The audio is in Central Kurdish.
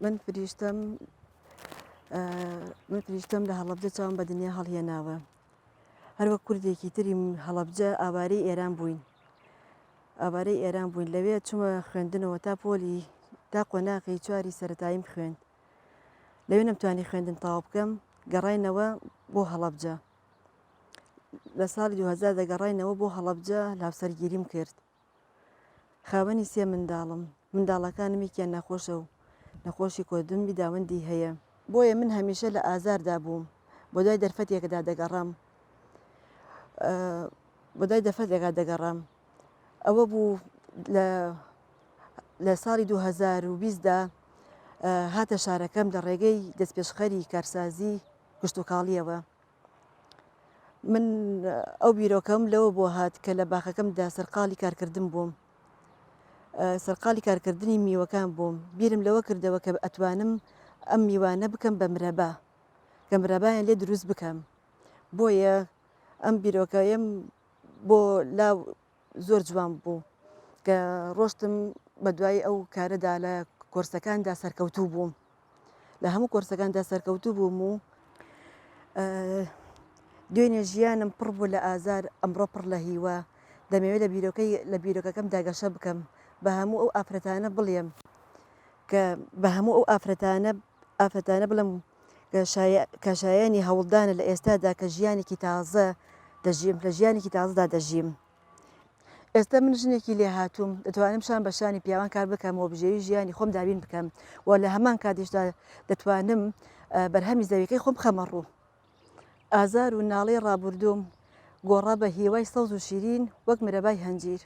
من فریشتەم من فریشتەم لە هەڵەبجە چاوم بە دنیا هەڵهێناوە. هەروەک کوردێکی تری هەڵەبجە ئاوارەی ئێران بووین. ئاوارەی ئێران بووین لەوێ چوومە خوێندنەوە تا پۆلی تا قۆناغی چواری سەرەتاییم خوێند. لەوێ نەمتوانی خوێندن تەواو بکەم گەڕاینەوە بۆ هەڵەبجە. لە ساڵی 2000 دەگەڕاینەوە بۆ هەڵەبجە هاوسەرگیریم کرد. خاوەنی سێ منداڵم، منداڵەکانم یەکیان نەخۆشە و نەخۆشی کۆدومی داوەندی هەیە. بۆیە من هەمیشە لە ئازاردا بووم، بەدوای دەرفەتێکدا دەگەڕام، بەدوای دەرفەتێکا دەگەڕام. ئەوە بوو لە لە ساڵی 2020 دا هاتە شارەکەم لە ڕێگەی دەستپێشخەری کارسازی کشتوکاڵیەوە. من ئەو بیرۆکەم لەوە بۆ هات کە لە باخەکەمدا سەرقاڵی کارکردن بووم سەرقاڵی کارکردنی میوەکان بووم بیرم لەوە کردەوە کە ئەتوانم ئەم میوانە بکەم بە مرەبا کە مرەبایان لێ دروست بکەم بۆیە ئەم بیرۆکەیەم بۆ لا زۆر جوان بوو کە ڕۆشتم بە دوای ئەو کارەدا لە کۆرسەکاندا سەرکەوتوو بووم لە هەموو کۆرسەکاندا سەرکەوتوو بووم و دوێنێ ژیانم پڕ بوو لە ئازار ئەمڕۆ پڕ لە هیوا دەمەوێت لە بیرۆکەی لە بیرۆکەکەمدا گەشە بکەم بە هەموو ئەو ئافرەتانە بڵێم کە بە هەموو ئەو ئافرەتانە ئافرەتانە بڵێم کە شایەنی هەوڵدانە لە ئێستادا کە ژیانێکی تازە دەژیم لە ژیانێکی تازەدا دەژیم. ئێستا من ژنێکی لێهاتووم دەتوانم شان بە شانی پیاوان کار بکەم و بژێوی ژیانی خۆم دابین بکەم و لە هەمان کاتیشدا دەتوانم بەرهەمی زەویەکەی خۆم بخەمە ڕوو. ئازار و ناڵەی ڕابوردووم گۆڕا بە هیوای سەوز و شیرین وەک مرەبای هەنجیر.